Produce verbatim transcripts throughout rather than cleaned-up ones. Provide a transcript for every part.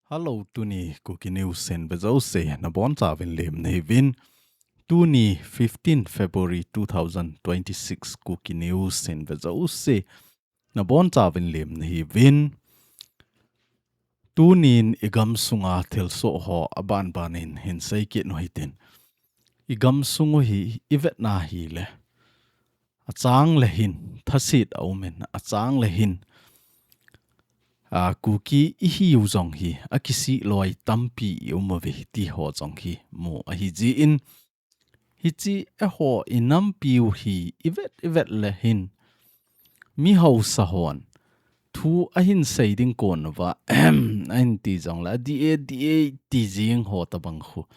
Hello, tuni Kuki News in ve jouse, nabonchauvin lem nahiuvin. Tuni fifteen February two thousand twenty-six Kuki News in ve jouse, nabonchauvin lem nahiuvin. Tunin i gamsunga thilsoh ho abanbanin hin seikit u hitin. I gamsung u hi i vetna hile, achang le hin thasit aumin, achang le hin, a, Kuki ihiu jong hi akisih loi tampi i um uve ti ho jong hi mu ahijeh in, hiche eiho i nampiu hi i vet i vet le hin, mi hausa hon thu ahin sei ding kon uva ahin ti jongle, adih e, dih e ti jing ho tobang khu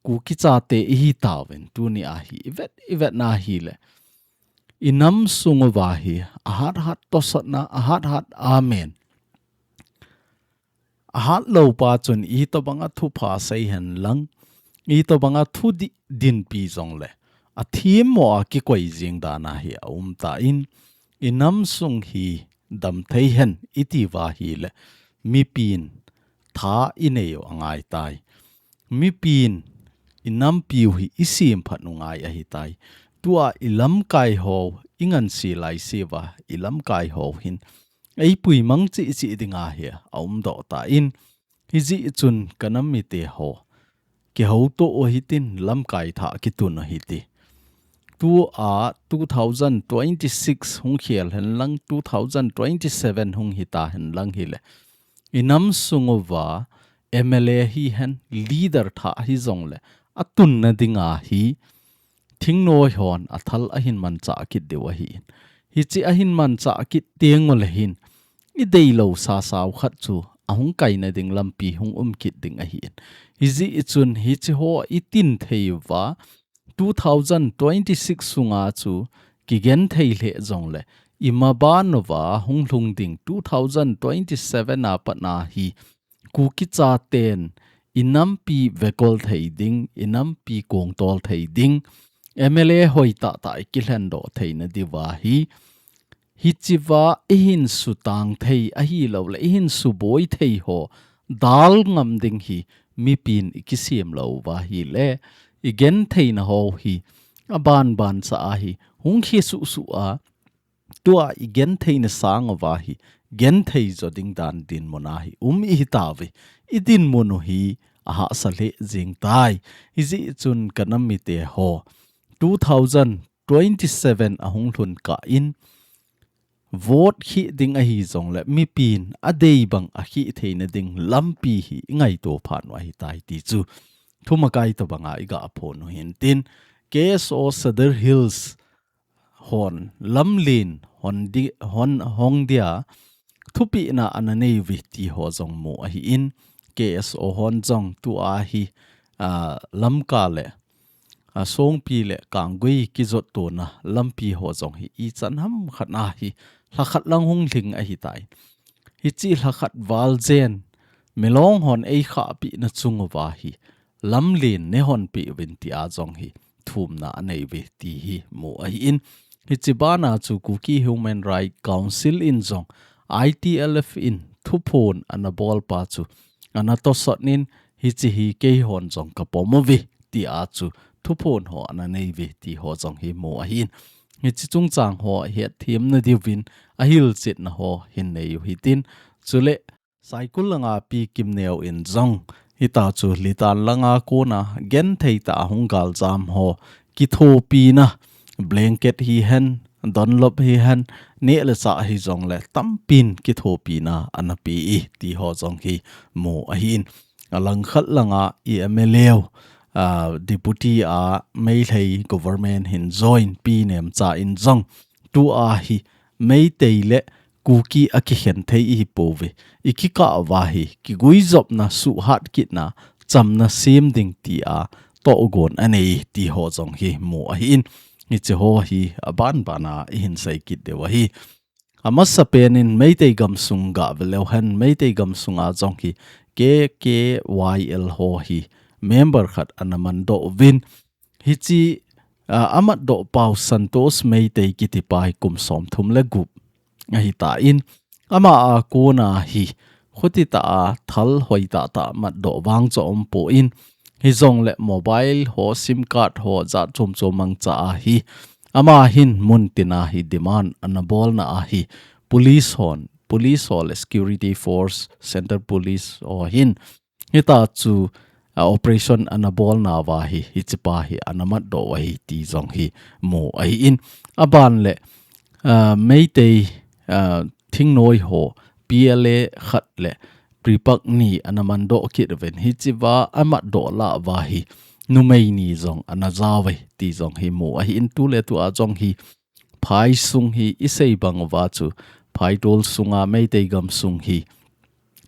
Kuki chate ihi tauvin, tuni a hi i vet i vetna hile, i namsung uva hi ahat hat tosotna, ahat hat amen. Ahat lou pa chun itobanga thupha sei hen lang, itobanga thu di-, dinpi jongle, athemmo a kikoi jing dan ahi aum tan, i namsung hi damthei hen iti uva hile, mipin tha inei u angai tai. Mipin i nampiu hi i semphat u ngai ahitai. Tua i lamkai ho, i ngansi laisi uva i lamkai ho hin eipui mang cheh cheh dinga hi aumdoh tan, hijeh chun ka nam mite ho, kihouto u hitin, lamkai thah kitun u hiti. Tua two thousand twenty-six hung khel hen lang, two thousand twenty-seven hung hita hen lang hile, i namsung uva M L A hihen, leader thah hijongle, atunna dinga hi thingnoi hon athal ahin manchah kit diu ahin. Hiche ahin manchah kit teng ule hin, i deilou sasau khat chu ahung kaina ding lampi hung um kit ding ahin. Hijeh chun hiche ho i tin thei uva, two thousand twenty-six sunga chu kigenthei lheh jongle, i maban uva hung lhung ding two thousand twenty-seven a pat a hi Kuki chaten i nampi vekol thei ding, i nampi kongtol thei ding, M L A hoitah tah i kilhendoh theina diuva hi, hichea i hin sutang thei ahilouleh, i hin suboi thei ho dal ngam ding hi mipin i kisem lou uva hile, i gentheina ho hi abanban cha ahi, hung khi suhsuh a, tua i gentheina sang uva hi, genthei jo ding dan dinmun a hi um i hitauve. I dinmun u hi ahahsa lheh jing tai. Hijeh chun ka nam mite ho, two thousand twenty-seven ahung lhun kah in, vote khih ding ahi jongle, mipin adei bang akhih theina ding lampi hi i ngaito phat u ahitai ti chu thumakai tobanga i ga phon u hintin, K S O Sadar Hills hon lamlen hon di, hon hong dia thupehna ana nei uve ti ho jong mu ahin, K S O hon jong tua hi, a, Lamka le, a, Songpi le Kanggui kijot tona lampi ho jong hi ichan ham khat na hi lhakhat lang hung lhing ahitai. Hiche lhakhat val jen Milong hon eikhahpehna chung uva hi lamlen neihon peh uvin tia jong hi thumna anei uve ti hi mu ahin, hiche bana chu Kuki Human Rights Council in jong I T L F in thuphon ana bol pa chu ana tosot in, hiche hi keihon jong kapom uve tia chu thuphon ho ana nei uve ti ho jong hi mu ahin, hiche chungchang ho hetthem na diuvin ahilchetna ho hin nei u hitin, chule Saikul langa Pi Kimneo in jong hita chu Litan langa kona genthei tah a hung galjam ho kithopina, blanket hihen, Dunlop hihen, neh le chah hijongle tampin kithopina ana pe e ti ho jong hi mu ahin. Alangkhat langa i M L A u, a, Deputy a Meitei government hin join Pi Nemcha in jong tua hi Meitei le Kuki akikhen thei ihi pouve. I kikah uva hi kiguijopna, suhhat kitna, chamna sem ding tia tohgon anei ti ho jong hi mu ahin, hiche ho hi abanbana ihin sei kit diu ahi. Amasapen in Meitei gamsung gah ve leu hen, Meitei gamsunga jong hi K K Y L ho hi member khat ana mandoh uvin, hiche, a, amatdoh pau Santos Meitei kitipa hi kum som thum le gup ahitan, ama a kona hi khuti tah a thal hoi tahtah matdoh vang chu aumpon, hijongle mobile ho, sim card ho jat chom chom mangcha a hi ama hin muntina hi demand ana bolna a hi police hon, police ho le security force, central police ho hin hita chu, a, operation ana bolna uva hi hichepa hi ana matdoh ahi ti jong hi mu ahin, aban le, a, Meitei, a, thingnoi ho P L A khat le PREPAK ni ana mandoh kit uvin, hichea amatdoh lah uva hi numei ni jong ana jao uve ti jong hi mu ahin, tuletua jong hi phai sung hi isei bang uva chu phaitol sunga Meitei gam sung hi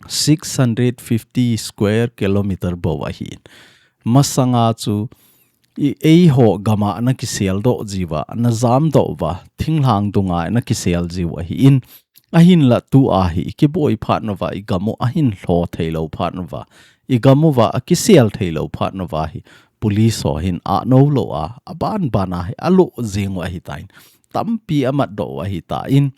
six hundred fifty square kilometer bou ahin. Masanga chu i eiho gama ana kiseldoh jiuva, ana jamdoh uva, thinglhang dunga ana kisel jiu ahin. Ahinla tua hi i kiboi phat nauva, i gam u ahin lho thei lou phat nauva, i gam uva akisel thei lou phat nauva hi police ho hin anou lou a, aban ban a hi alo jing u ahitan, tampi amatdoh u ahitan,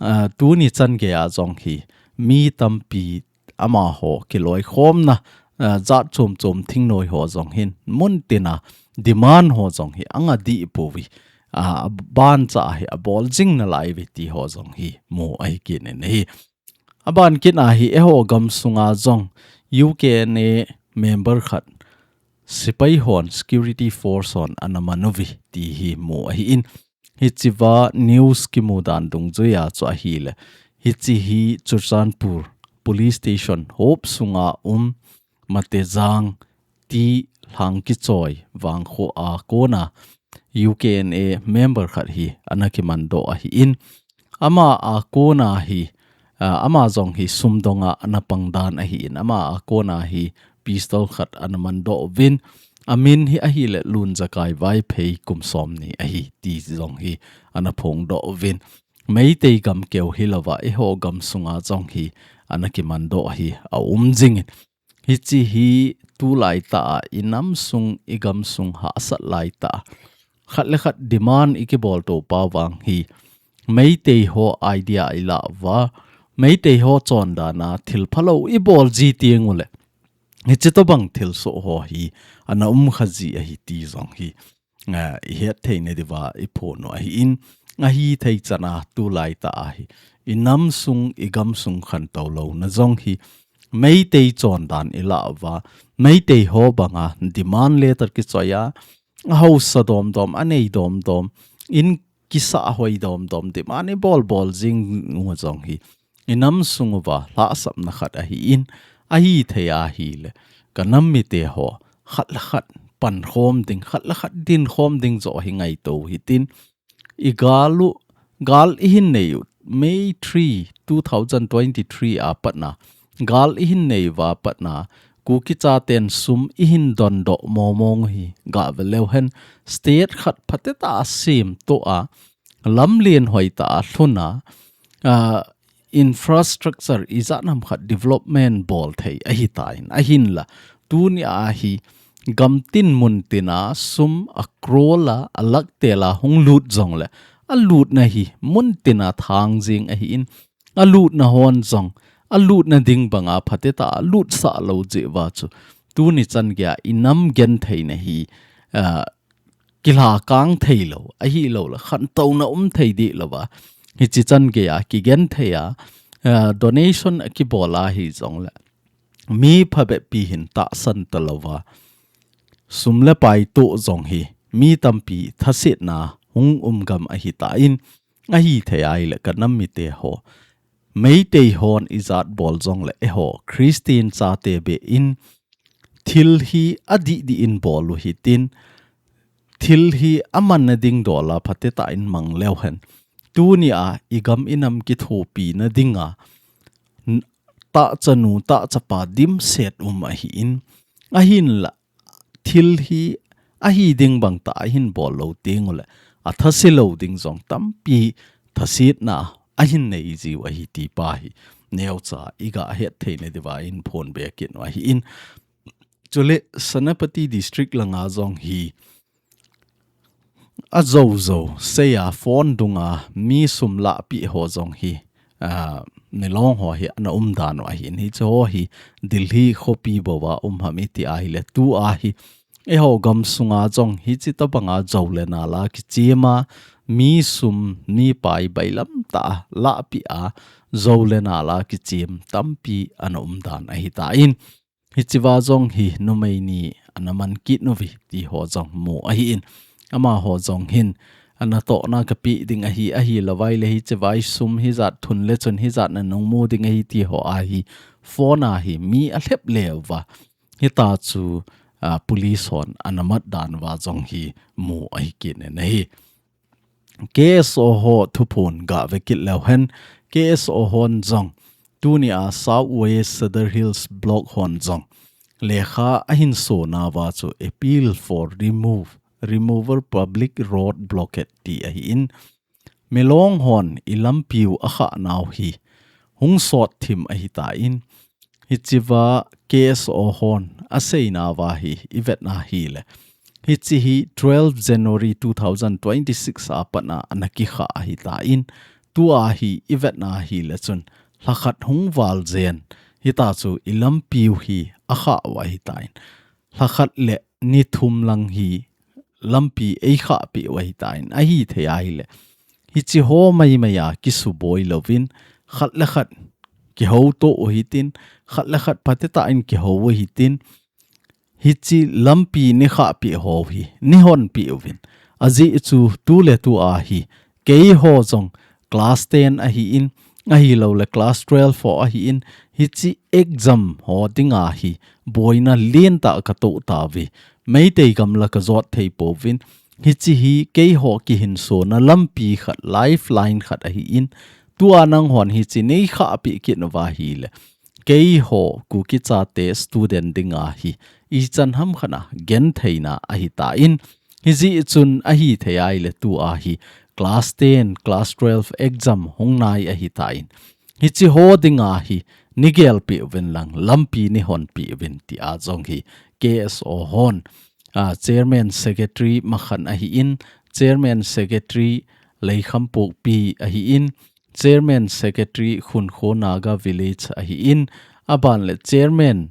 a, tuni chan geiya jong hi mi tampi amaho kiloikhomna, a, jat chom chom thingnoi ho jong hin muntina demand ho jong hi anga dih pouve, a, aban cha hi abol jing nalai uve ti ho jong hi mu ahi kit in ahi. Aban kit a hi eiho gam sunga jong U K N A member khat sepai hon, security force hon ana man uve ti hi mu ahin, hichea news kimu dan dungjuiya chu ahile, hiche hi Churachandpur Police Station hop sunga um Matejang ti Lhangkichoi vangkho a kona U K N A member khat hi ana kimandoh ahin, ama a kona hi, a, ama jong hi sumdonga ana pang dan ahin, ama a kona hi pistol khat ana mandoh uvin, amin hi ahile Lunjakai Vaiphei, kum som ni ahi ti jong hi ana phongdoh uvin, Meitei gam keu hilouva eiho gam sunga jong hi ana kimandoh hi aum jingin, hiche hi tulai tah a i nam sung i gam sung hahsat lai tah a, khat le khat demand i kibol to pau vang hi Meitei ho idea i lah uva, Meitei ho chondan a thil phalou i bol ji teng ule, hiche tobang thilsoh ho hi ana um kha ji ahi ti jong hi, a, i het theina diuva i phon u ahin, ahithei chan a tulai tah a hi i nam sung i gam sung khantou louna jong hi Meitei chondan i lah uva, Meitei ho banga demand letter kichoi a, a hausa domdom, a nei domdom, in kisah hoi domdom demand i bol bol jing u jong hi i nam sung uva lhahsamna khat ahin, ahithei ahile ka nam mite ho khat le khat pankhom ding, khat le khat dinkhom ding joh hi ngaito hitin, i gal u, gal i hin nei u, May three, two thousand twenty-three a patna, gal i hin nei uva patna, Kuki chaten sum i hin dondoh momong hi gah ve leu hen, state khat phatetah a semtoh a, lamlen hoitah a lhun a, a, infrastructure ijat ham khat development bol thei ahitan, ahinla tuni a hi gamtin muntin a sum a crore a, a lakh tel a hung lut jongle, a lutna hi muntin a thang jing ahin, a lutna hon jong a lutna ding banga phatetah a lutsah lou jeh uva chu tuni chan geiya i nam gentheina hi, a, kilhakang thei lou, ahilouleh khantouna um thei dih louva, hiche chan geiya kigenthei a, a, donation a kibol a hijongle mi phabep pi hin tahsan talouva, sum le pai toh jong hi mi tampi thasetna hung um gam ahitan, ahithei ahile ka nam mite ho, Meitei hon ijat bol jongle eiho Christian chate beh in thil hi adih dih in bol u hitin, thil hi amanna ding dol a phatetah in mang leu hen, tuni a i gam i nam kithopina dinga, n-, tahchanu tahchapa dimset um ahin, ahinla thil hi ahi ding bang tah a hin bol lou teng ule, athase lou ding jong tampi thasetna ahin nei jiu ahi ti pa hi neocha i gah het theina diuva in phonbe kit u ahin. Chule Senapati District langa jong hi ajo jo, seiya phone dunga mi sum lahpeh ho jong hi, ah, milong ho hi ana umdan u ahin, hiche ho hi Delhi khopi bouva um ham iti ahile, tua hi eiho gamsunga jong hiche tobanga jou le nala kichema, mi sum, mi pai bailam tah a lahpeh a, jou le nala kichem tampi ana umdan ahitan. Hichea jong hi numei ni ana man kit uve ti ho jong mu ahin. Amaho jong hin, anatohna kapeh ding ahi, ahilouvai le hichea hi sum hijat thun le chun hijat nanung mu ding ahi ti ho ahi. Phone a hi mi alhep leuva, hita chu, ah, police hon ana mat dan uva jong hi mu ahi kit in ahi. K S O ho thuphon gave kit leu hen, K S O hon jong, tunia South West Sadar Hills Block hon jong lekha ahin sonauva chu appeal for remove, removal public road blockade ti ahin, milong hon ilampiu akhanau hi hung sot thim ahitan, hichea K S O hon aseinauva hi ivetna hile, hiche hi twelve January two thousand twenty-six a pat a ana kikha ahitan, tua hi ivetna hile chun lhakhat hung val jen, hita chu ilampiu hi akhau ahitan. Lhakhat le ni thum lang hi lampi eikhah peh u ahitan, ahithei ahile, hiche ho maimai a kisuboi louvin, khat le khat kihouto u hitin, khat le khat phatecha in kihou u hitin, hiche lampi neikhah peh ho hi neihon peh uvin. Ajeh chu tu le tua hi keiho jong class ten ahin, ahilouleh class twelve ho ahin, hiche exam ho dinga hi boina lentah katoh tauve. Meitei gamla kajot thei pouvin, hiche hi keiho kihinsona lampi khat, lifeline khat ahin, tua nanghon hiche neikhah peh kit uva ahile, keiho Kuki chate student dinga hi ichan ham khat a gentheina ahitan, hijeh chun ahithei ahile tua hi class ten, class twelve exam hung nai ahitan, hiche ho dinga hi neigel peh uvin lang, lampi neihon peh uvin tia jong hi K S O hon, ah, chairman secretary Makhan ahin, chairman secretary Leikhampokpi ahin, chairman secretary Khunkho Naga Village ahin, aban le chairman,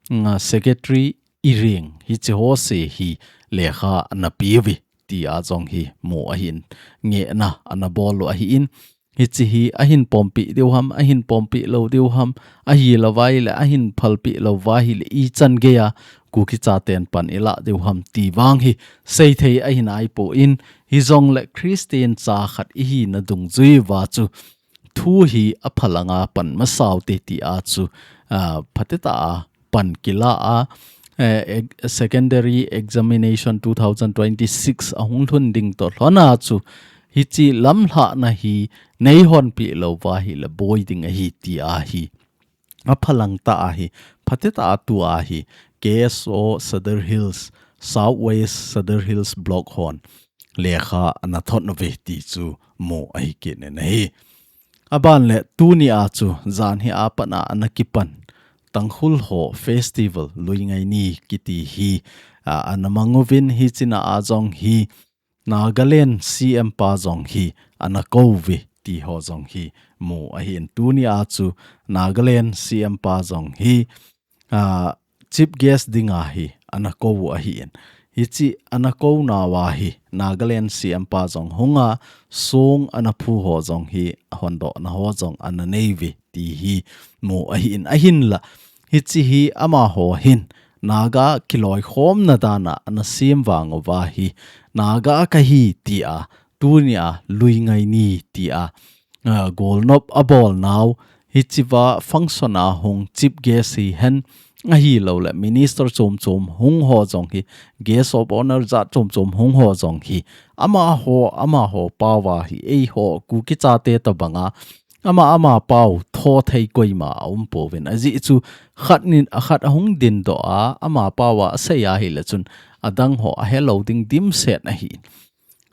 nga, secretary Ireng, hiche ho se hi lekha ana pe uve tia jong hi mu ahin, ngehna ana bol u ahin, hiche hi ahin pompeh diu ham, ahin pompeh lou diu ham, ahilouvai le ahin phalpeh lou uva ahile ichan geiya Kuki chaten pan ilah diu ham ti vang hi seithei ahi naipon, hijongle Christian cha khat ihina dungjui uva chu thu hi aphalanga pan masa ute tia chu, ah, phatecha a pan kila a, eh, eg-, secondary examination two thousand twenty-six ahung lhun ding toh lhona chu hiche lamlhahna hi neihon peh lou uva ahile boi ding ahi tia hi aphalang tah ahi, phatecha a tua hi K S O Sadar Hills, South West Sadar Hills Block hon lekha ana thot uve ti chu mu ahi kit in ahi. Aban le tunia chu jan hi apat a ana kipan Tangkhul ho festival Luingai ni kiti hi, a, ana mang uvin, hichea jong hi Nagaland C M pa jong hi ana kou uve ti ho jong hi mu ahin, tunia chu Nagaland C M pa jong hi, a, chief guest dinga hi ana kou u ahin. Hiche ana kou nauva hi Nagaland C M pa jong hunga song ana phu ho jong hi ahondohna ho jong ana nei uve ti hi mu ahin, ahinla hiche hi amaho hin Naga kiloikhomna dan a ana sem vang uva hi Naga kahi tia tunia Luingai ni tia, ah, golnop abol nau, hichea function a hung chief guest hihen, ahilouleh minister chom chom hung ho jong hi, guest of honour jat chom chom hung ho jong hi, amaho, amaho pao a hi, eiho Kuki chate tobanga ama, ama pao tho thei koima aum pouvin. Ajeh chu khat nin, a khat ahung dindoh a, ama pao a asei ahile chun adang ho ahelou ding dimset ahi.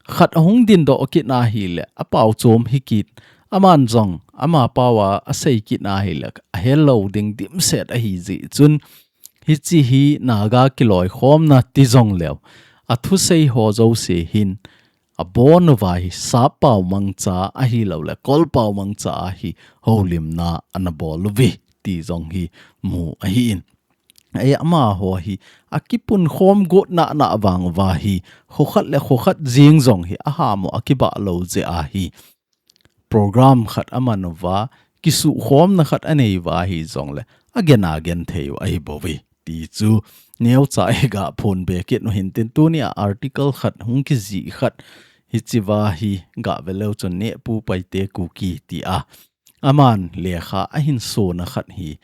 Khat ahung dindoh kit ahile, apao chom hi kit. Aman jong, ama pao a asei kit ahile, ahelou ding dimset ahi jeh chun, hiche hi Naga kiloikhomna ti jongleu, athusei ho jouse hin, abon uva hi sappao mangcha ahilouleh kolpao mangcha a hi houlimna ana bol uve ti jong hi mu ahin. Ei amaho hi akipun khom got nana vang uva hi khokhat le khokhat jing jong hi aham u akibah lou jeh a hi program khat aman uva, kisukhomna khat anei uva hijongle, agen agen thei u ahi bouve. Ti chu, neocha iga phonbe kit u hintin tunia article khat hung kijih khat, hichea hi gave leu chun Nepu Paite Kuki tia. Aman lekha ahin sona khat hi,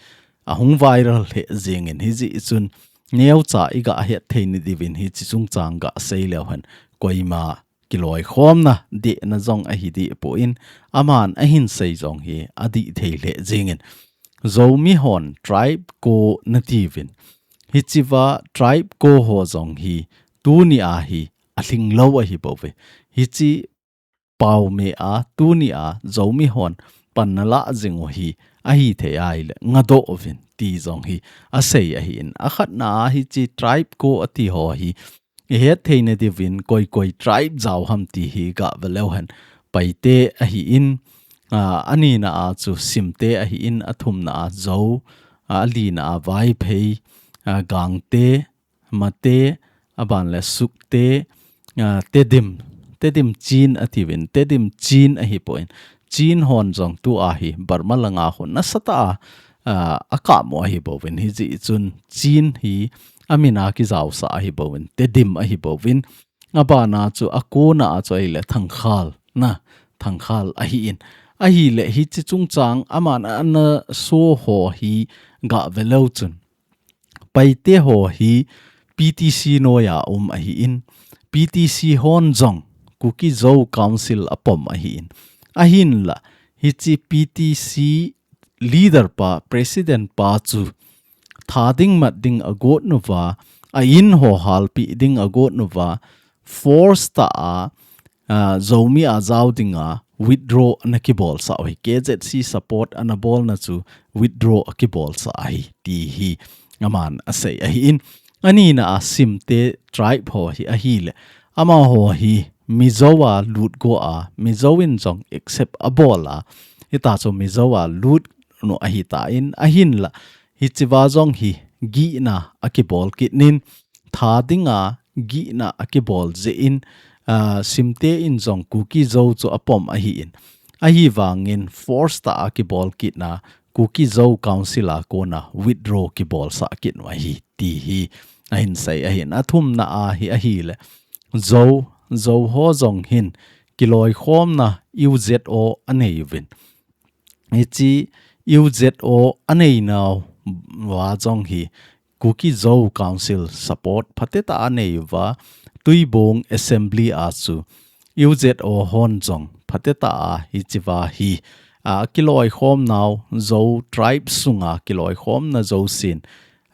ahung viral lheh jengin hijeh chun, neocha iga het thei nadiuvin hiche chungchang gasei leu hen, koima kiloikhomna dehna jong ahi dehpoi, aman ahin sei jong hi adih thei lheh jengin. Zomi hon tribe ko natiuvin. Hichea tribe ko ho jong hi tunia hi alhing lou ahi bouve. Hiche pao me a tunia Zomi hon pan nalah jing u hi ahithei ahile ngadoh uvin ti jong hi asei ahin. Akhatna a hiche tribe ko ati ho hi ihet thei nadiuvin koi koi tribe jao ham ti hi gave leu hen Paite ahin, a, anina a chu Simte ahin, athumna a Zou, a, alina a Vaiphei, a, Gangte, Mate, aban le Sukte, a, Tedim, Tedim Chin atiuvin, Tedim Chin ahipoi. Chin hon jong tua hi Burma langa hon nasatah a, a, akap u ahi bouvin. Hijeh chun Chin hi amin a kijaosah ahi bouvin, Tedim ahi bouvin. Abana chu akona a chu ahile Thangkhal, na, Thangkhal ahin. Ahile hiche chungchang aman ana so ho hi gave leu chun Paite ho hi P T C noiya um ahin, P T C hon jong Kuki Zo Council apom ahin. Ahinla, hiche P T C leader pa, president pa chu tha ding mat ding agot uva, a in ho halpeh ding agot uva, force tah a, a, Zomi a jao dinga withdraw ana kibolsah u hi, K Z C support ana bolna chu withdraw akibolsah ahi, ti hi aman asei ahin. Anina a Simte tribe ho hi ahile, amaho hi Mizo a lut go a, Mizo in jong accept abol a, hita chu Mizo a lut nu ahitan, ahinla, hichea jong hi gihna akibol kit in, tha dinga gihna akibol jeh in, a, Simte in jong Kuki Zo chu apom ahin. Ahivangin force tah a kibol kitna Kuki Zo Council a kona withdraw kibolsah kit u ahi, ti hi ahin sei ahin. Athumna a hi ahile, Zo, Zo ho jong hin kiloikhomna U Z O anei uvin. Hiche U Z O aneinau va jong hi Kuki Zo Council support phatetah a anei uva, Tuibong Assembly a chu U Z O hon jong phatetah a hichea hi, a, kiloikhomnau Zo tribe sunga kiloikhomna jousen,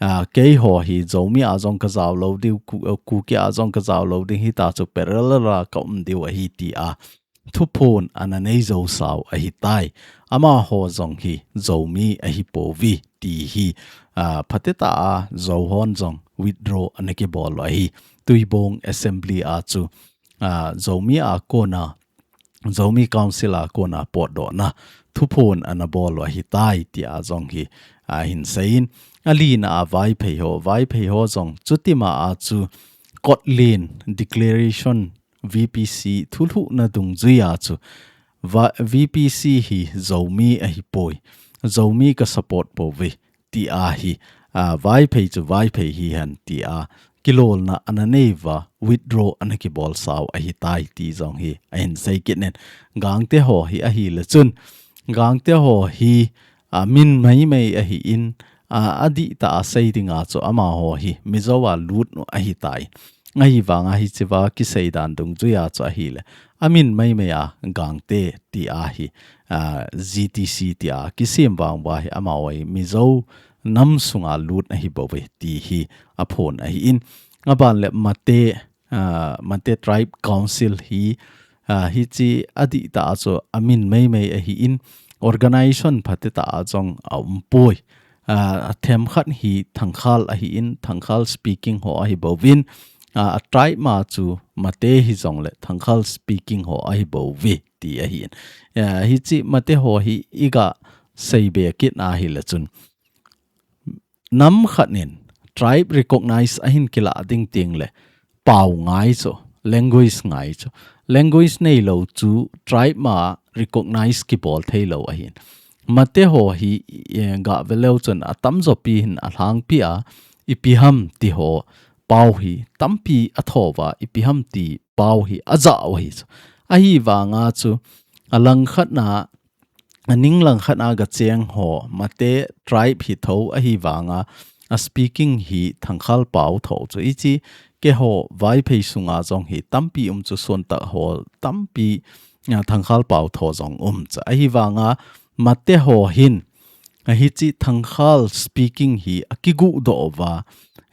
a, keiho hi Zomi a jong kajao lou diu, Ku-, Kuki a jong kajao lou ding, hita chu parallel a kaum diu ahi tia thuphon ana nei jousau ahitai. Amaho jong hi Zomi ahipouve ti hi, a, phatetah a Zo hon jong withdraw ana kibol u ahi. Tuibong Assembly a chu, a, Zomi a kona, Zomi Council a kona potdohna thuphon ana bol u ahitai tia jong hi ahin seiyin. Alina a Vaiphei ho, Vaiphei ho jong chutima a chu Kotlen Declaration V P C thulhuhna dungjuia chu, va-, V P C hi Zomi ahipoi, Zomi ka support pouve, tia hi, a, Vaiphei chu Vaiphei hihen, tia kilolna ana nei uva, withdraw ana kibolsau ahitai, ti jong hi ahin sei kit in. Gangte ho hi ahile chun, Gangte ho hi, a, min maimai ahin, a, adihtah a sei dinga chu amaho hi Mizo a lut nu ahitai. Ahivanga hichea kisei dan dungjuia chu ahile, amin maimai a Gangte tia hi, a, G T C tia kisem vang uva hi amaho hi Mizo nam sunga lut ahibouve ti hi aphon ahin. Aban le Mate, a, Mate Tribe Council hi, a, hiche adihtah a chu amin maimai ahin, organization phatetah a jong aumpoi. A, athemkhat hi Thangkhal ahin, Thangkhal speaking ho ahibouvin, a, a tribe ma chu Mate hijongle Thangkhal speaking ho ahi bouve ti ahin. A, hichi Mate ho hi iga seibe kit na hile chun nam khat in tribe recognize ahin kila ding teng le pau ngai chu, language ngai chu. Language neilou chu tribe ma recognize kibol theilou ahin. Mate ho hi, eh, gave leu chun atamjo pi hin alhangpi a, ipi ham ti ho pau hi tampi atho uva, ipi ham ti pau hi aja u ahi chu. Ahivanga chu alangkhat na, aning langkhat na gacheng ho, Mate tribe hi tho ahivanga, a speaking hi Thangkhal pau tho chu. Hichi keiho Vaiphei sunga jong hi tampi um chu, Sontak ho tampi, a, Thangkhal pau tho jong um chu. Ahivanga Mate ho hin, a, hichi Thangkhal speaking hi akigu doh uva,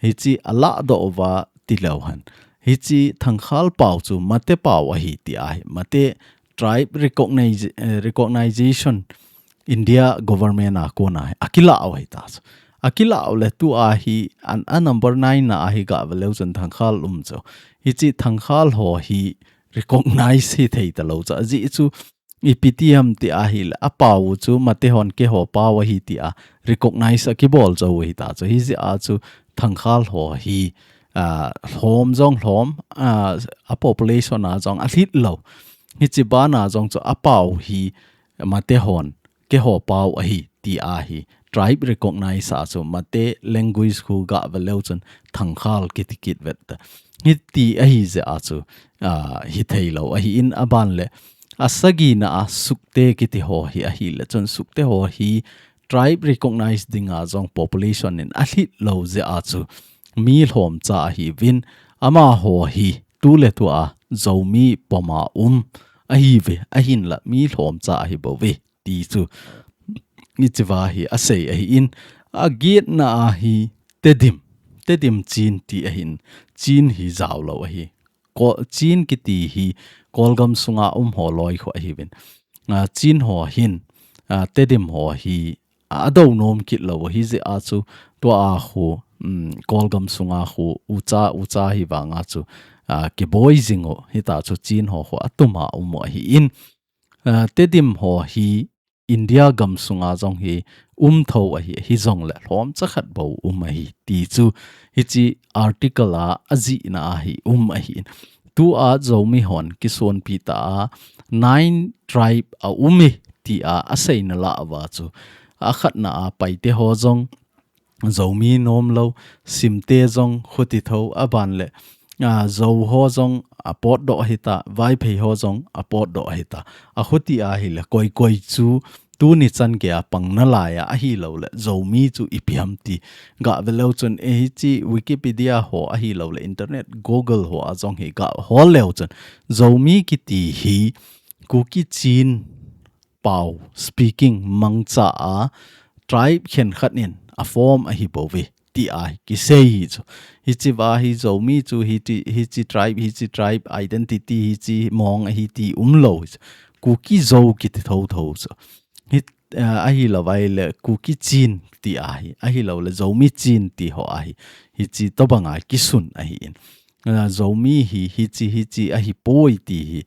hichi ala doh uva tileu hen. Hichi Thangkhal pau chu Mate pau ahi ti ahi. Mate tribe recognize, eh, recognition India government a kona hi akila u ahi ta chu. Akila u le tua hi an, a number nine na ahi gave leu chun Thangkhal um chu. Hichi Thangkhal ho hi recognize hithei talou chu. Ajeh chu ipi ti ham ti ahile, apau chu Mate hon keiho pau ahi ti a recognize akibol jou u ahi ta chu. Hijeh a chu Thangkhal ho hi, a, lhom jong lhom, a, a population a jong alhit lou. Hichi bana jong chu apau hi Mate hon keiho pau ahi ti ahi. Tribe recognize a chu Mate language khu gave leu chun Thangkhal kiti kit vet ta. Hiti ahi jeh a chu, a, hithei lou ahin, aban le asagina a Sukte kiti ho hi ahile chun Sukte ho hi tribe recognize dinga jong population in alhit lou jeh a chu mi lhomcha ahiuvin, amaho hi tuletua Zomi poma um ahiuve, ahinla mi lhomcha ahi bouve ti chu hichiva hi asei ahin, agetna a hi Tedim, Tedim Chin ti ahin, Chin hi jaolou ahi. Ko-, Chin kiti hi Kolgam sunga um ho loi khu ahiuvin. A, Chin ho hin, a, Tedim ho hi, a, adou nom kit lou u ahi jeh a chu tua a khu, um, Kolgam sunga khu ucha, ucha hivanga chu, a, kiboi jing u, hita chu Chin ho khu atuma um u ahin. A, Tedim ho hi India gam sunga jong hi um tho ahi, hijongle lhomcha khat bou um ahi ti chu hichi article a ajihna a hi um ahin. Tua Zomi hon kisonpi ta a nine tribe aum e ti a aseina lah uva chu, akhatna a Paite ho jong Zomi nom lou, Simte jong khuti tho, aban le, a, Zo ho jong apotdoh hita, Vaiphei ho jong apotdoh hita. Akhuti ahile koi koi chu tuni chan gei a pang nalai a, ahilou le Zomi chu ipi ham ti gave leu chun, e, hichi Wikipedia ho ahilou le internet Google ho a jong hi gahol leu chun Zomi kiti hi Kuki Chin pau speaking mangcha a tribe khenkhat in aform ahi bouve ti a kisei hi chu. Hichiva hi Zomi chu hiti, hichi tribe, hichi tribe identity, hichi mong ahi ti umlou hi chu. Kuki Zo kiti thotho chu. Hi, a, ahilou vai le Kuki Chin ti ahi. Ahilou le Zomi Chin ti ho ahi. Hichi tobang a kisun ahin. A, Zomi hi, hichi, hichi ahipoi ti hi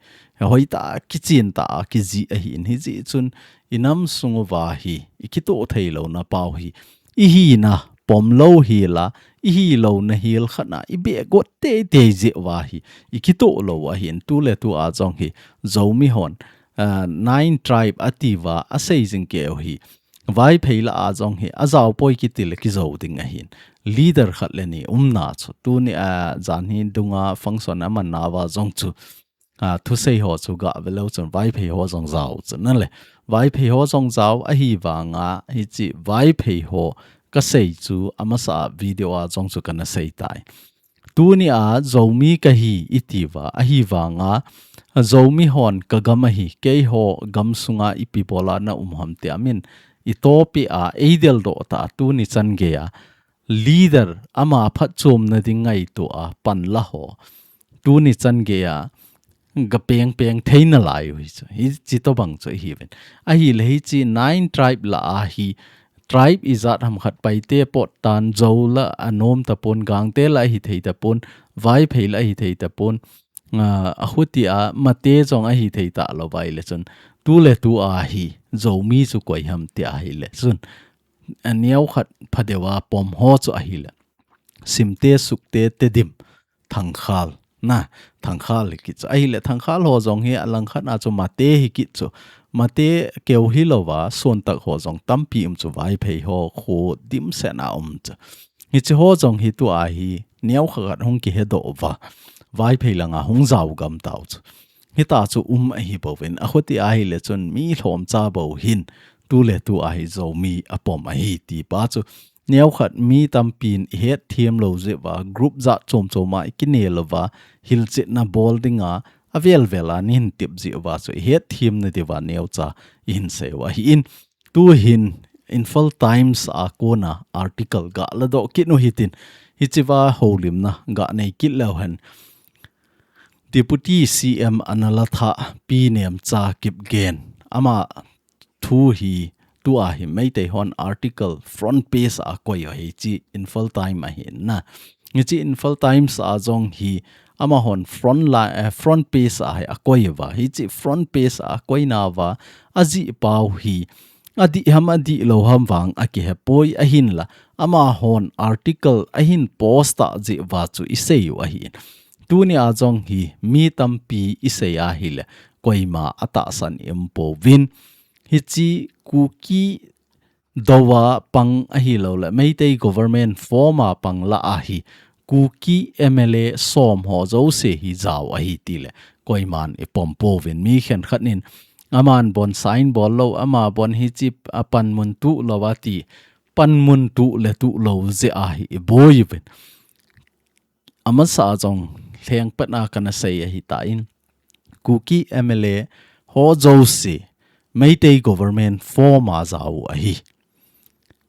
hoitah a kichen tah a kijih ahin, hijeh chun inam sung uva hi ikitoh theilouna pau hi ihina pomlou hila, ihilouna hil khat na ibeh got teitei jeh uva hi ikitoh lou ahin, tuletua jong hi Zomi hon, a, nine tribe atiuva asei jing keu hi Vaiphei lah a jong hi ajaopoi kiti le kijou ding ahin. Leader khat le ni umna chu. Tuni a jan hi dunga function amanna uva jong chu, a, thusei ho chu gave leu chun Vaiphei ho jong jao chu nale. Vaiphei ho jong jao ahivanga hichi Vaiphei ho kasei chu amasa video a jong chu kana sei tai. Tuni a Zomi kahi itiuva, ahivanga Zomi hon kagam ahi, keiho gam sunga ipi bola na um ham ti amin itopi a eideldoh ta tuni chan gei a leader ama phatchomna ding ngaito a panla ho tuni chan gei a gapeng peng thei nalai u hi chu. Hichi tobang chu ihiuvin. Ahile hichi nine tribe lah a hi tribe ijat ham khat Paite pottan, Zo la anom tapon, Gangte la ahithei tapon, Vaiphei le ahi thei tapon, a, akhuti a mate jong ahi thei talou va ahile chun, tuletu a hi Zomi chu koi ham ti ahile chun, a, neokhat phadeuva pom ho chu ahile Simte, Sukte, Tedim, Thangkhal. Na, Thangkhal hi kit chu. Ahile Thangkhal ho jong hi alangkhat a chu mate hi kit chu. Mate keu hilouva, sontak ho jong tampi um chu, Vaiphei ho khu dimset a um chu. Hiche ho jong hi tua hi neokhat hung kihedoh uva, Vaiphei langa hung jao gam tau chu. Hita chu um ahi bouvin, akhuti ahile chun mi lhomcha bou hin tuletu a hi Zomi apom ahi ti pa chu. Neokhat mi tampin ihet them lou jeh uva, group jat chom chom a ikinel uva, hilchetna bol dinga, avel vel a nei hin tep jeh uva chu ihet them nadiuva neocha ihin sei u ahin. Tuhin Imphal Times a kona article ga ladoh kit u hitin, hichea houlimna ga nei kit leu hen. Deputy C M analatha Pi Nemcha Kipgen, ama thu hi tua hi Meitei hon article front page a akoi u ahi, hiche Imphal Times ahin na. Hiche Imphal Times a jong hi amahon front line, eh, front page a hi akoi uva. Hiche front page a akoinauva ajih pau hi adih ham adih lou ham vang akihe poi, ahinla amahon article ahin post a jeh uva chu isei u ahin. Tuni a jong hi mi tampi isei ahile koima atahsan i um pouvin. Hiche Kuki douva pang ahilouleh Meitei government form a pang lah a hi Kuki M L A som ho jouse hi jao ahi tile koiman ipom pouvin, mi khenkhat in aman bon sign bol lou, ama bon hiche a panmun tuh lou ati, panmun tuh le tuh lou jeh a hi iboi uvin. Amasa a jong lhengpet a kana sei ahitan, Kuki M L A ho jouse Meitei government form a jao u ahi.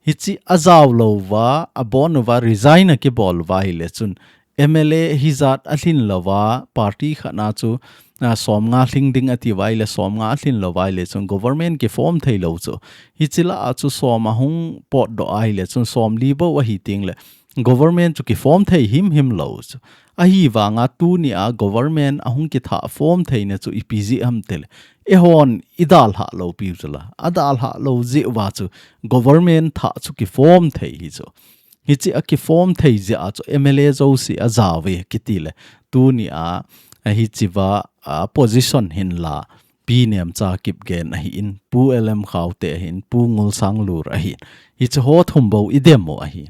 Hiche ajao louva, abon uva, resign akibol uva ahile chun M L A hijat alhin louva, party khat na chu, a, som nga lhing ding ati uva ahile, som nga alhin louva ahile chun government kiform thei lou chu. Hiche lah a chu som ahung potdoh ahile chun som li bou ahi tengle government chu kiform thei himhim lou chu. Ahivanga tuni a government ahung kithah form theina chu ipi jeh ham tile, eihon idalhah lou piu chu la. Adalhah lou jeh uva chu government thah chu kiform thei hi chu. Hiche akiform thei jeh a chu M L A jouse ajao uve kitile, tuni a, a hichea, a position hin la Pi Nemcha Kipgen ahin, Pu L M Khaute ahin, Pu Ngulsanglur ahin. Hiche ho thum bou idem u ahin.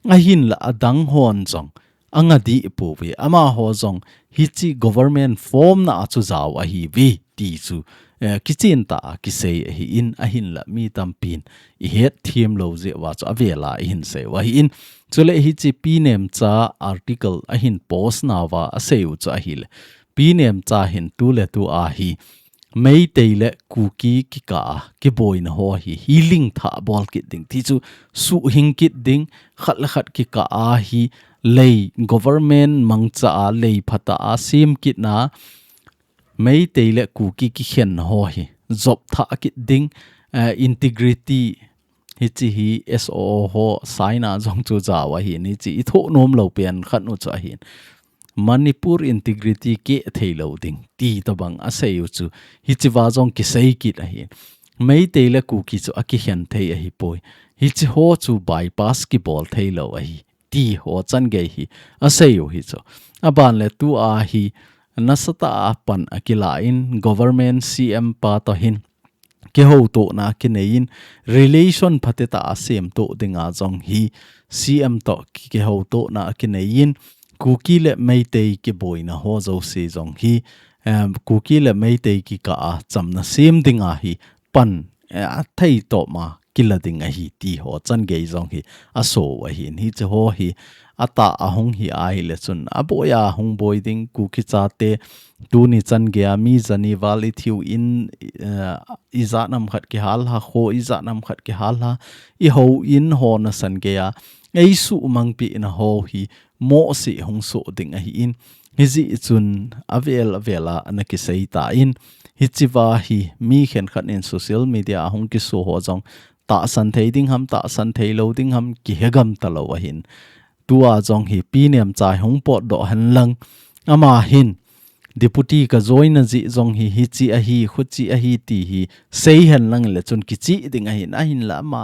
Ahinla adang hon jong anga dih pouve. Amaho jong hiche government form na a chu jao ahiuve ti chu, eh, kichen tah a kisei ahin, ahinla mi tampin ihet them lou jeh uva chu avel a ihin sei u ahin. Chule hiche Pi Nemcha article ahin post nauva asei u chu ahile, Pi Nemcha hin tuletu a hi Meitei le Kuki kikah a kiboina ho hi healing thah bol kit ding ti chu, suhhing kit ding, khat le khat kikah a hi lei, government mangcha a lei phatah a sem kitna, Meitei le Kuki kikhen ho hi jop thah kit ding, eh, integrity, hiche hi S O O ho sign a jong chu jao ahin, hiche ithoh nom lou pen khat u chu ahin. Manipur integrity keh thei lou ding ti tobang asei u chu, hichea jong kisei kit ahin. Meitei le Kuki chu akikhen thei ahipoi. Hiche ho chu bypass kibol thei lou ahi ti ho changei hi asei u hi chu. Aban le tua hi nasatah a pan akilan, government C M pa toh hin kihoutohna kinei in, relation phatetah a semtoh dinga jong hi C M toh kihoutohna kinei in, Kuki le Meitei kiboina ho jouse jong hi, em, Kuki le Meitei kikah a chamna sem dinga hi pan, eh, athei toma kila ding ahi ti ho changei jong hi aso u ahin. Hiche ho hi atah ahung hi ahile chun, aboi a hung boi ding, Kuki chate tuni changei a mi jani val ithiu in, eh, ijat nam khat kihal ha, kho ijat nam khat kihal ha, ihou in ho nasan gei a eisuhmangpina ho hi mohseh hung soh ding ahin. Hijeh chun avel avel a ana kisei tan, hichea hi mi khenkhat in social media a hung kiso ho jong tahsan thei ding ham, tahsan thei lou ding ham, kihe gam talou ahin. tua jong hi Pi Nemchai hung potdoh hen lang, ama hin deputy ka join na jeh jong hi, hichi ahi, khuchi ahi ti hi sei hen lang le chun kichi ding ahin, ahinla ama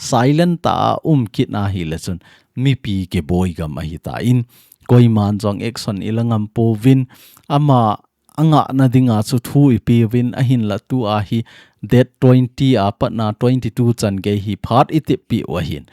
silent ta a um kit na hi le chun mipi kiboi gam ahi ta in, koiman jong action i la ngam pouvin, ama angah na dinga chu thu i peuvin, ahinla tua hi date twenty a patna twenty-two chan gei hi phat i tep peh u ahin.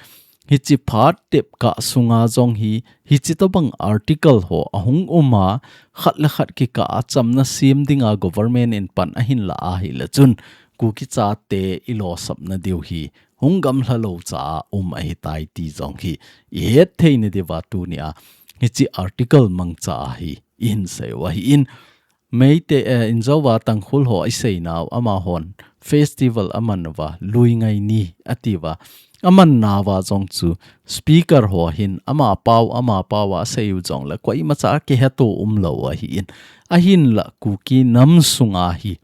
Hichi phat tep kah sunga jong hi, hichi tobang article ho ahung um a, khat le khat kikah a chamna sem dinga government in pan ahin la ahi le chun, Kuki chate i losapna diu hi hung gamla lou cha a um ahi tai ti jong hi i het thei na diuva tuni a hichi article mangcha a hi i hin sei u ahi in. Meitei, eh, Injouva Tangkhul ho i sei nau, amahon festival aman uva, Luingai ni ati uva. Aman nauva jong chu speaker ho hin ama pau, ama pau a sei u jong le koimacha kihe to um lou ahi in. Ahinla Kuki nam sunga hi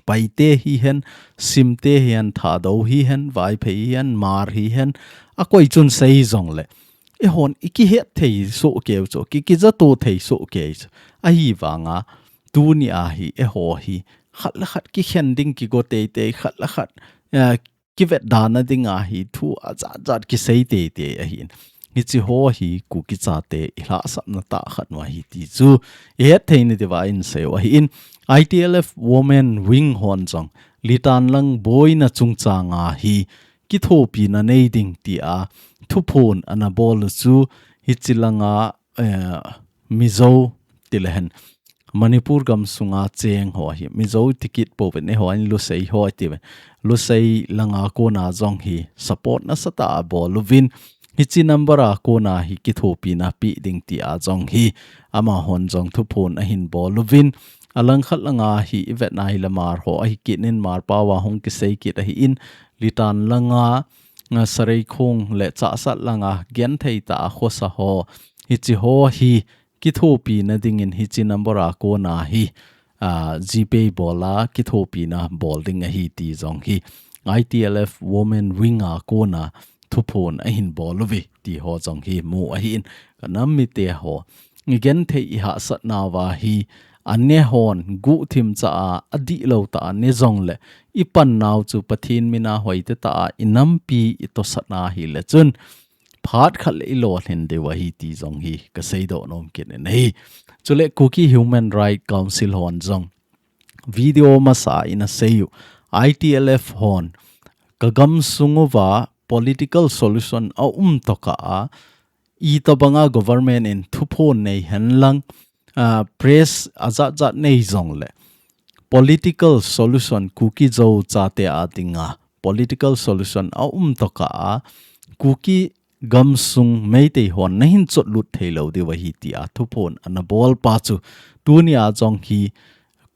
Paite hi hen, Simte hi hen, Thadou hi hen, Vaiphei hi hen, Hmar hi hen, a koi chun sei jong le, eihon i kihet thei soh keu chu, ki, kijato thei soh keu chu. Ahivanga, tuni a hi, eiho hi, khat le khat kikhen ding kigo teitei, khat le khat, eh, kivetda na dinga hi, thu ajat jat kisei teitei ahin. Hichi ho hi Kuki chate i lhahsamna tah khat u ahi ti chu i het thei na diuva i hin sei u ahi in, I T L F Women Wing hon jong Litan lang boina chungchang a hi kithopina nei ding ti a thuphon ana bol u chu hichi langa, eh, Mizo ti le hen Manipur gam sunga cheng ho hi, Mizo ti kit pouvin eiho in Lusei ho ti uvin. Lusei langa kona jong hi support nasatah a bol uvin. Hichi number a kona hi kithopina pe ding ti a jong hi amahon jong thuphon ahin bol uvin. Alangkhat langa hi i vet na hi le Hmar ho ahi kit in, Hmar pau a hung kisei kit ahi in, Litan langa, nga Sareikhong le Chassad langa genthei tah a khosa ho. Hichi ho hi kithopina dingin hichi number a kona hi, ah, GPay bol a kithopina bol ding ahi ti jong hi I T L F Women Wing a kona thuphon ahin bol uve ti ho jong hi mu ahi in, ka nam mite ho i genthei i hahsatna uva hi, a ne hon guhthim cha a, adihlou tah a ne jong le i pan nau chu Pathen mina hoitah a i nampi i tosatna hi le chun phat khat le i lolhin diu ahi ti jong hi ka seidoh nom kit in ahi. Chule Kuki Human Rights Council hon jong video masa in a sei u, I T L F hon ka gam sung uva political solution a um tokah a, itobanga government in thuphon nei hen lang, ah, press ajat jat nei jong le political solution Kuki Zo chate a dinga political solution a um tokah a, Kuki gam sung Meitei hon nahin chotlut thei lou diu ahi ti a thuphon ana bol pa chu tuni a jong hi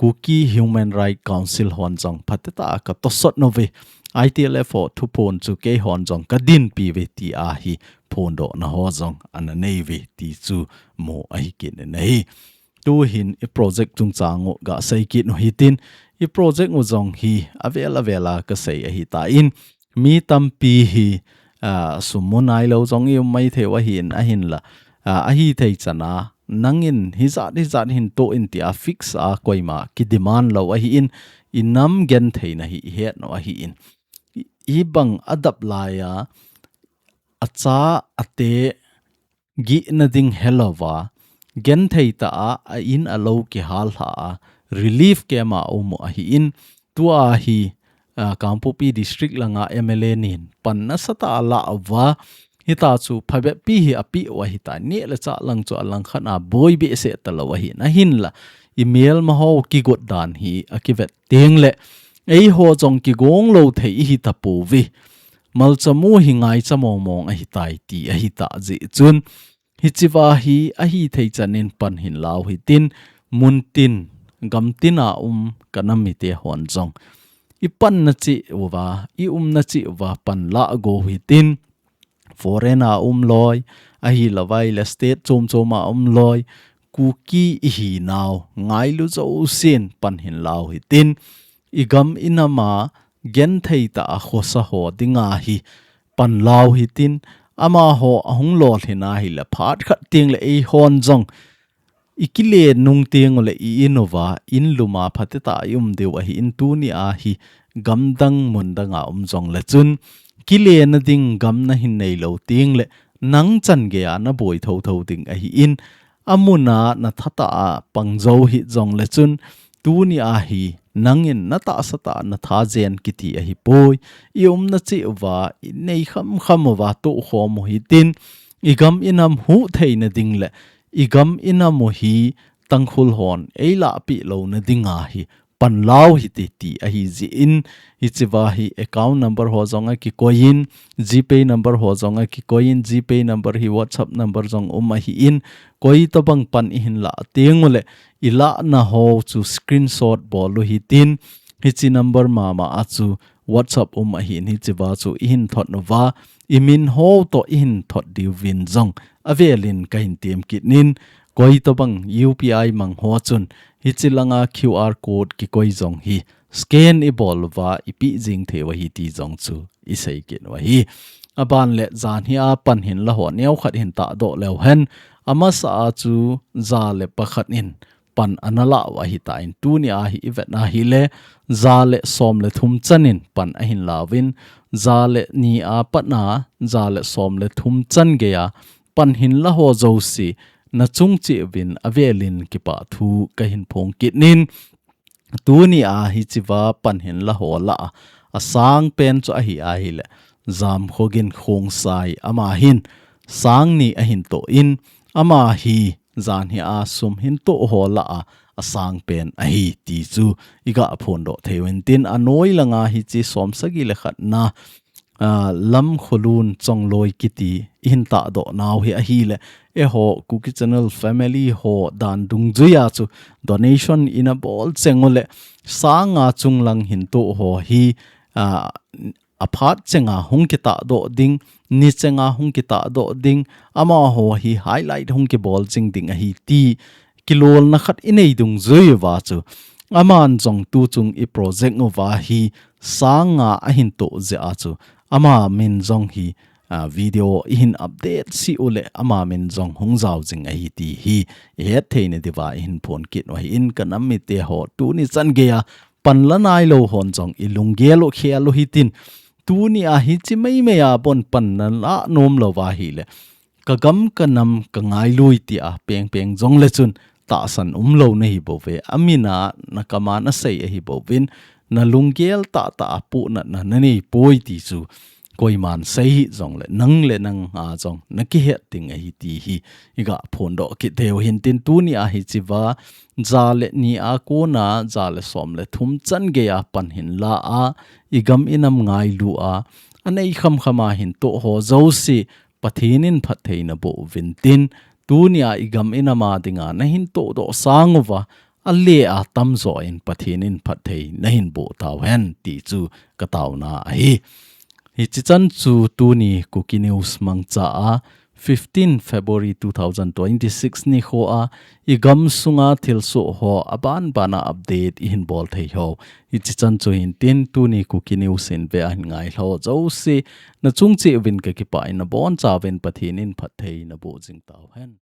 Kuki Human Rights Council hon jong phatecha a ka tosot uve. I T L F ho thuphon chu keihon jong ka dinpi uve ti a hi phondohna ho jong ana nei uve ti chu mu ahi kit in ahi. Tu hin i project chungchang u ga sei kit u hitin, i project u jong hi avel avel a ka sei ahi ta in, mi tampi hi, ah, sum mu nailou jong i um mai thei u ahi in, ahinla, ah, ahi thei chan a, nangin hijat, hijat hin toh in ti a fix a koima ki demand lou ahi in, i nam gentheina hi i het u ahi in. I, i bang a dap lai a, a cha a te gihna ding helouva, genthei tah a, a in a lou kihal lha a, relief camp a um u ahi in, tua hi, ah, Kangpokpi District langa M L A nin pan nasatah a la uva, hita chu phabep pi hi a pe u ahi ta, neh le chah lang chu a langkhat a boi behseh talou ahi in, ahinla, i melma ho kigot dan hi a kivet teng le, eiho jong kigong lou thei i hi ta pouve. Malcha mu hi ngaicha mong mong ahi tai ti ahi ta jeh chun, hichiva hi ahi thei chan in pan hin lau hitin, mun tin, gam tin a um ka nam mite hon jong i panna cheh uva, i umna cheh uva pan la go hitin, foreign a um loi, ahi lou vai le state chom chom a um loi, Kuki i hi nau, ngailu jousen pan hin lau hitin, i gam i nam a genthei tah a khosa ho dinga hi pan lau hitin, amaho ahung lolhin ahile phat khat tengle eihon jong i kile nung teng ule i in uva, in luma phatecha i um diu ahin, tuni ahi gamdang mundang a um jongle chun, kile na ding gam na hin nei lou tengle, nang chan geiya na boi thotho ding ahin, amuna na thatah a pang jou hih jongle chun, tuni ahi nangin na tahsa tah a na tha jen kiti ahipoi, i umna cheh uva, i nei khamkham uva tohkhom u hitin, i gam i nam huh theina ding le, i gam i nam u hi Tangkhul hon ei lahpeh louna dinga hi pan lau hite ti ahi jeh in, hichea hi account number ho jong akikoi in, GPay number ho jong akikoi in, GPay number hi WhatsApp number jong um ahin, koi tobang pan i hin lah teng ule, i lahna ho chu screenshot bol u hitin, hiche number mama a chu WhatsApp um ahin, hichea chu i hin thot uva, i min ho toh i hin thot diuvin jong avelin ka hin tem kit in, koi tobang UPI mang ho chun, hiche langa QR code kikoi jong hi scan i bol uva i peh jing thei u ahi ti jong chu i sei kit u ahi. Aban le jan hi a pan hin la ho neo khat hin tahdoh leu hen, amasa a chu ja le pakhat in pan ana la u ahitan, tuni ahi i vet ahile, ja le som le thum chan in pan ahin la uvin, ja le ni a pat a, ja le som le thum chan geiya pan hin la ho jouse, na chung cheh uvin avelin kipah thu ka hin phong kit in, tuni a hichea pan hin la ho lah a, asang pen chu ahi ahile, Jamkhogin Khongsai, ama hin sang ni ahin toh in, ama hi jan hi a sum hin toh ho lah a, asang pen ahi ti chu i ga phondoh thei u hintin, anoi langa hiche som sagi le khat na, a, Lamkholun Chongloi kiti i hin tahdoh nau hi ahile, eiho Kuki Channel family ho dan dungjuia chu donation i na bol cheng ule, sang nga chung lang hin toh ho hi, a, aphat chenga hung kitahdoh ding, ni chenga hung kitahdoh ding, amaho hi highlight hung kibol jing ding ahi ti kilolna khat i nei dungjui uva chu, aman jong tuchung i project uva hi sang nga ahin toh jeh a chu, ama min jong hi, a, video i hin update sih ule, ama min jong hung jao jing ahi ti hi i het theina diuva i hin phong kit u ahin, ka nam mite ho, tuni chan geiya pan la nai lou hon jong i lunggel u khel u hitin, tuni a hiche maimai a bon pan na la nom lou va ahile, ka gam ka nam ka ngailu tia pengpeng jongle chun, tahsan umlou na hi bouve, amin a na kam a na sei ahi bouvin, na lunggel tahtah a pohnatna na nei poi ti chu koiman sei hih jongle, nang le nang a jong na kihet ding ahi ti hi i ga phondoh kit thei u hintin, tuni a hichea ja le ni a kona ja le som le thum chan geiya pan hin la a, i gam i nam ngailu a, anei khamkham a hin toh ho jouse, Pathen in phatthei na boh uvin tin, tuni a i gam i nam a dinga na hin tohdoh sang uva, ale a tamjo in Pathen in phatthei na hin boh tau hen ti chu ka tauna ahi. Hichi chan chu tuni Kuki News mangcha a, fifteen February two thousand twenty-six nikho a, i gam sunga thilsoh ho aban bana update i hin bol thei ho. Hichi chan chu hintin tuni Kuki News in ve a hin ngai ho jouse, na chung cheh uvin ka kipah in, na boncha uvin Pathen in phatthei na boh jing tau hen.